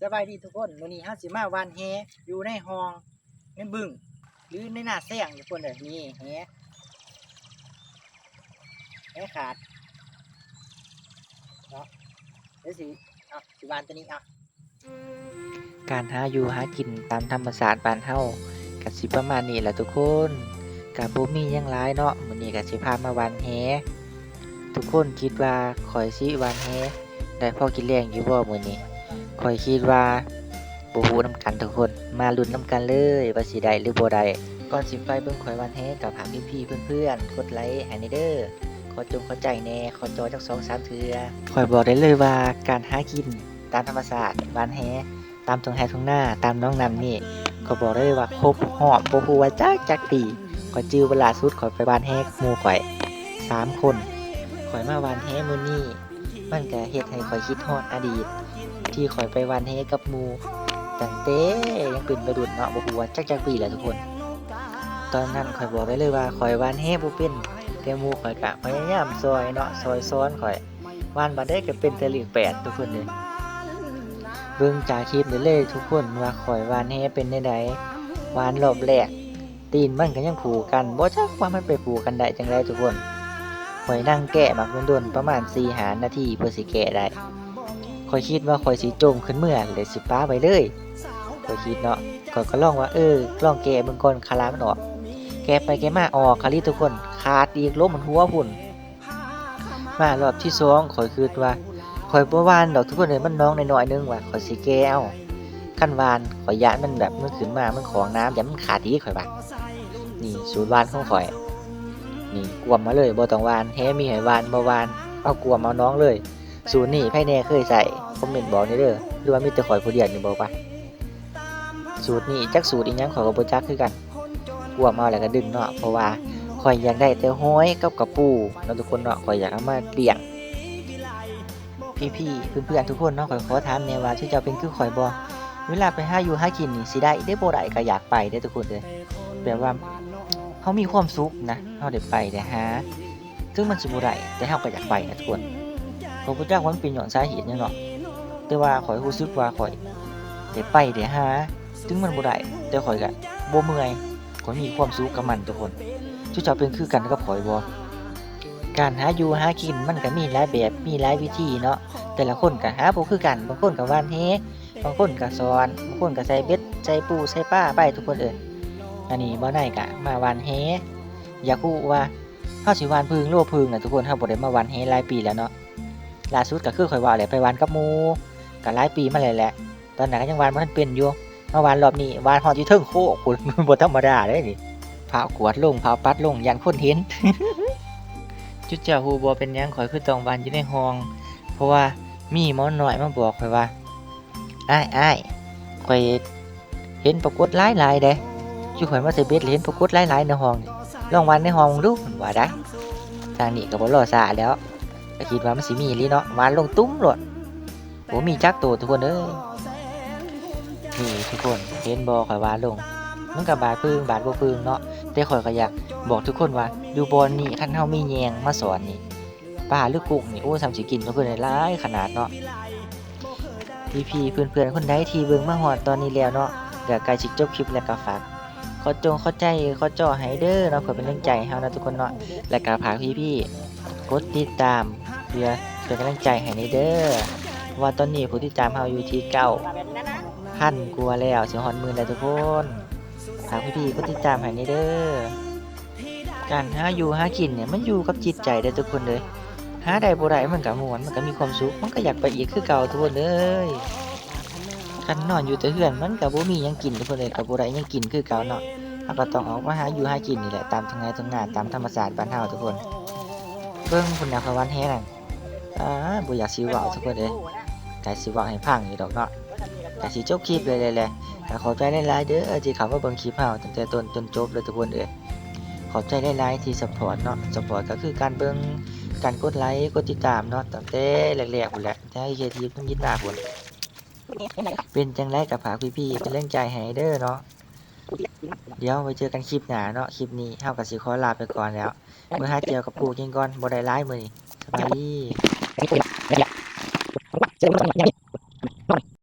ສະບາຍດີທຸກຄົນ, ມື້ນີ້ເຮົາຊິມາຫວ່ານແຫຢູ່ໃນຮ່ອງ ໃນບຶງ ຫຼືໃນນາແຊງທຸກຄົນເດີ. ນີ້ແຫ ແຫຂາດເນາະ, ດຽວຊິ ເອົາ ຊິຫວ່ານຕົວນີ້ ເອົາ. ການຫາຢູ່ຫາກິນຕາມທຳມະຊາດບ້ານເຮົາກະຊິປະມານນີ້ແຫຼະທຸກຄົນ, ກະບໍ່ມີຫຍັງຫຼາຍເນາະ. ມື້ນີ້ກະຊິພາມາຫວ່ານແຫ. ທຸກຄົນຄິດວ່າຂ້ອຍຊິຫວ່ານແຫໄດ້ພໍກິນແລງຢູ່ບໍ່ມື້ນີ້? ຂ້ອຍຄິດວ່າບໍ່ຮູ້ນຳກັນທຸກຄົນ, ມາລຸ້ນນຳກັນເລີຍວ່າຊິໄດ້ຫຼືບໍ່ໄດ້. ກ່ອນຊິໄປເບິ່ງຂ້ອຍຫວ່ານແຫ ກໍຝາກພີ່ໆເພື່ອນໆກົດໄລໃຫ້ແດ່ເດີ. ຂໍຈົງຂອບໃຈແດ່, ຂໍຈໍຈັກສອງສາມເທື່ອ. ຂ້ອຍບອກໄດ້ເລີຍວ່າການຫາກິນຕາມທຳມະຊາດ, ຫວ່ານແຫ ຕາມທົ່ງໄຮ່ທົ່ງນາ, ຕາມໜອງນ້ຳນີ້ ກໍບອກໄດ້ເລີຍວ່າຄົບຮອບ, ບໍ່ຮູ້ວ່າຈັກ ຈັກປີ. ຂ້ອຍຈື່ວ່າລ່າສຸດຂ້ອຍໄປຫວ່ານແຫກັບໝູ່ຂ້ອຍສາມຄົນ. ຂ້ອຍມາຫວ່ານແຫມື້ນີ້ ມັນກະເຮັດໃຫ້ຂ້ອຍຄິດຮອດອະດີດ ທີ່ຂ້ອຍໄປຫວ່ານແຫກັບໝູ່ ຕັ້ງແຕ່ຍັງເປັນໄວລຸ້ນເນາະ, ບໍ່ຮູ້ວ່າຈັກ ຈັກປີແລ້ວທຸກຄົນ. ຕອນນັ້ນຂ້ອຍບອກໄດ້ເລີຍວ່າຂ້ອຍຫວ່ານແຫບໍ່ເປັນ, ແຕ່ໝູ່ຂ້ອຍກະພະຍາຍາມຊ່ອຍເນາະ, ຊ່ອຍສອນຂ້ອຍ. ຫວ່ານບາດໃດກໍເປັນແຕ່ເລກແປດທຸກຄົນເອີຍ. ເບິ່ງຈາກຄລິບໄດ້ເລີຍທຸກຄົນວ່າຂ້ອຍຫວ່ານແຫເປັນແນວໃດ. ຫວ່ານຮອບແລກ ຕີນມັນກໍຍັງຜູກັນ, ບໍ່ຈັກວ່າມັນໄປຜູກັນໄດ້ຈັ່ງໃດທຸກຄົນ. ຂ້ອຍນັ່ງແກະໝາກດົນໆ ປະມານສີ່ຫ້ານາທີເພື່ອຊິແກະໄດ້. ຂ້ອຍຄິດວ່າຂ້ອຍຊິຈົ່ມຂຶ້ນເມືອ ແລ້ວຊິປະໄວ້ເລີຍ. ຂ້ອຍຄິດເນາະ, ຂ້ອຍກໍລອງວ່າ ເອີ ລອງແກະເບິ່ງກ່ອນ ຄາລາມັນອອກ. ແກະໄປແກະມາອອກອີ່ຫຼີທຸກຄົນ, ຂາດອີກ, ລົມມັນຫົວພຸ້ນ. ມາຮອບທີສອງ ຂ້ອຍຄິດວ່າ ຂ້ອຍບໍ່ຫວ່ານດອກທຸກຄົນເອີຍ, ມັນໜອງນ້ອຍໆໜຶ່ງວ່າ ຂ້ອຍຊິແກ່ເອົາ. ຄັນຫວ່ານ ຂ້ອຍຢ້ານມັນແບບ ມັນຂຶ້ນມາ ມັນຂອງນ້ຳ ຢ້ານມັນຂາດອີກ ຂ້ອຍວ່າ. ນີ້ສູດຫວ່ານຂອງຂ້ອຍ, ນີ້ກວມມາເລີຍ ບໍ່ຕ້ອງຫວ່ານ, ແຫມີໃຫ້ຫວ່ານບໍ່ຫວ່ານ ເອົາກວມເອົາໜອງເລີຍ. ສູດນີ້ໃຜແດ່ເຄີຍໃຊ້ ຄອມເມັນບອກແດ່ເດີ ຫຼືວ່າມີແຕ່ຂ້ອຍຜູ້ດຽວນີ້ບໍ່ວະ? ສູດນີ້ຈັກສູດອີ່ຫຍັງ ຂ້ອຍກໍບໍ່ຈັກຄືກັນ. ກວມເອົາແລ້ວກໍດຶງເນາະ, ເພາະວ່າຂ້ອຍຢາກໄດ້ແຕ່ຫອຍກັບກະປູເນາະທຸກຄົນເນາະ, ຂ້ອຍຢາກເອົາມາລ້ຽງ. ພີ່ໆ ເພື່ອນໆ ທຸກຄົນເນາະ, ຂ້ອຍຂໍຖາມແດ່ວ່າ ເຈົ້າເປັນຄືຂ້ອຍບໍ່? ເວລາໄປຫາຢູ່ຫາກິນນີ້ ຊິໄດ້ເດ້ບໍ່ໄດ້ກໍຢາກໄປເດ້ທຸກຄົນເອີຍ. ແບບວ່າເຮົາມີຄວາມສຸກນະ, ເຮົາໄດ້ໄປໄດ້ຫາ ເຖິງມັນຊິບໍ່ໄດ້ ແຕ່ເຮົາກໍຢາກໄປນະທຸກຄົນ. ຂ້ອຍບໍ່ຈັກວ່າມັນເປັນຍ້ອນສາເຫດຫຍັງເນາະ, ແຕ່ວ່າຂ້ອຍຮູ້ສຶກວ່າຂ້ອຍໄດ້ໄປໄດ້ຫາ ເຖິງມັນບໍ່ໄດ້ ແຕ່ຂ້ອຍກໍບໍ່ເມື່ອຍ, ຂ້ອຍມີຄວາມສຸກກັບມັນທຸກຄົນ. ເຈົ້າເປັນຄືກັນກັບຂ້ອຍບໍ່? ການຫາຢູ່ຫາກິນມັນກໍມີຫຼາຍແບບ ມີຫຼາຍວິທີເນາະ, ແຕ່ລະຄົນກໍຫາບໍ່ຄືກັນ, ບາງຄົນກໍຫວ່ານແຫ, ບາງຄົນກໍສອນ, ບາງຄົນກໍໃສ່ເບັດ ໃສ່ປູໃສ່ປາໄປທຸກຄົນເອີຍ. ອັນນີ້ບ່າວໃນກໍມາຫວ່ານແຫ, ຢາກຮູ້ວ່າ ເຮົາຊິຫວ່ານຜຶ່ງ ຫຼືວ່າຜຶ່ງນະທຸກຄົນ, ເຮົາບໍ່ໄດ້ມາຫວ່ານແຫຫຼາຍປີແລ້ວເນາະ. ລ່າສຸດກໍຄືຂ້ອຍເວົ້າແຫຼະ ໄປຫວ່ານກັບໝູ່ ກໍຫຼາຍປີມາແລ້ວແຫຼະ. ຕອນນັ້ນກໍຍັງຫວ່ານບໍ່ທັນເປັນຢູ່, ມາຫວ່ານຮອບນີ້ຫວ່ານຮອດຢູ່ເທິງໂຄກພຸ້ນ, ບໍ່ທຳມະດາເດ້ນີ້. ຟ້າວກວາດລົງ ຟ້າວປັດລົງ ຢ້ານຄົນເຫັນ. ຈຸດເຈົ້າຮູ້ບໍ່ ເປັນຫຍັງຂ້ອຍຄືຕ້ອງຫວ່ານຢູ່ໃນຮ່ອງ? ເພາະວ່າມີໝໍນ້ອຍມາບອກຂ້ອຍວ່າ ອ້າຍ ອ້າຍ ຂ້ອຍເຫັນປາກົດຫຼາຍໆເດ້, ຈຸຂ້ອຍມາໃສ່ເບັດແລ້ວເຫັນປາກົດຫຼາຍໆໃນຮ່ອງນີ້, ລອງຫວ່ານໃນຮ່ອງເບິ່ງດູ ວ່າໄດ້. ທາງນີ້ກໍບໍ່ລໍຊ້າແລ້ວ, ກໍຄິດວ່າມັນຊິມີອີ່ຫຼີເນາະ, ຫວ່ານລົງຕຸ້ມໂລດ, ບໍ່ມີຈັກໂຕທຸກຄົນເອີຍ. ນີ້ທຸກຄົນເຫັນບໍ່ ຂ້ອຍຫວ່ານລົງ, ມັນກໍບາດຜຶ່ງບາດບໍ່ຜຶ່ງເນາະ, ແຕ່ຂ້ອຍກໍຢາກບອກທຸກຄົນວ່າ ຢູ່ບ່ອນນີ້ ຄັນເຮົາມີແຍງມາສອນນີ້ ປາ ຫຼື ກຸ້ງນີ້ ໂອ້ ສ່ຳຊິກິນເພິ່ນໄດ້ຫຼາຍຂະໜາດເນາະ. ພີ່ໆ ເພື່ອນໆ ຄົນໃດທີ່ເບິ່ງມາຮອດຕອນນີ້ແລ້ວເນາະ ກໍໃກ້ຊິຈົບຄລິບແລ້ວ ກໍຝາກຂໍຈົງຂອບໃຈ ຂໍຈໍໃຫ້ເດີເນາະ ເພື່ອເປັນແຮງໃຈໃຫ້ເຮົານະທຸກຄົນເນາະ. ແລ້ວກໍຝາກພີ່ໆ ກົດຕິດຕາມ ເພື່ອເປັນກຳລັງໃຈໃຫ້ແດ່ເດີ ເພາະວ່າຕອນນີ້ຜູ້ຕິດຕາມເຮົາຢູ່ທີ່ເກົ້າພັນກວ່າແລ້ວ ຊິຮອດໝື່ນແລ້ວທຸກຄົນ. ຝາກພີ່ໆ ກົດຕິດຕາມໃຫ້ແດ່ເດີ. ການຫາຢູ່ຫາກິນນີ້ ມັນຢູ່ກັບຈິດໃຈເດ້ທຸກຄົນເອີຍ, ຫາໄດ້ບໍ່ໄດ້ມັນກໍມ່ວນ ມັນກໍມີຄວາມສຸກ ມັນກໍຢາກໄປອີກຄືເກົ່າທຸກຄົນເອີຍ. ຄັນນອນຢູ່ແຕ່ເຮືອນ ມັນກໍບໍ່ມີຫຍັງກິນທຸກຄົນເອີຍ, ກໍບໍ່ໄດ້ຫຍັງກິນຄືເກົ່າເນາະ, ເຮົາກໍຕ້ອງອອກມາຫາຢູ່ຫາກິນນີ້ແຫຼະ ຕາມທົ່ງໄຮ່ທົ່ງນາ ຕາມທຳມະຊາດບ້ານເຮົາທຸກຄົນ. ເບິ່ງພຸ້ນນະ ຂະຫວ່ານແຫນັ້ນ ອາ ບໍ່ຢາກຊິເວົ້າທຸກຄົນເອີຍ, ກະຊິເວົ້າໃຫ້ຟັງຢູ່ດອກເນາະ, ກະຊິຈົບຄລິບເລີຍແຫຼະ. ກະຂອບໃຈຫຼາຍໆເດີ ທີ່ເຂົ້າມາເບິ່ງຄລິບເຮົາຕັ້ງແຕ່ຕົ້ນຈົນຈົບເລີຍທຸກຄົນເອີຍ. ຂອບໃຈຫຼາຍໆທີ່ຊັບພອດເນາະ, ຊັບພອດກໍຄືການເບິ່ງ ການກົດໄລ ກົດຕິດຕາມເນາະ ຕັ້ງແຕ່ແລກໆພຸ້ນແຫຼະ, ແຕ່ເຮັດຄລິບທຳອິດມາພຸ້ນ. ເປັນຈັ່ງໃດກໍຝາກພີ່ໆເປັນແຮງໃຈໃຫ້ເດີເນາະ. ດຽວໄວ້ເຈີກັນຄລິບໜ້າເນາະ, ຄລິບນີ້ເຮົາກໍຊິຂໍລາໄປກ່ອນແລ້ວ. ເມືອຫາກ່ຽວກັບປູກິນກ່ອນ, ບໍ່ໄດ້ຫຼາຍມື້ນີ້. ສະບາຍດີ.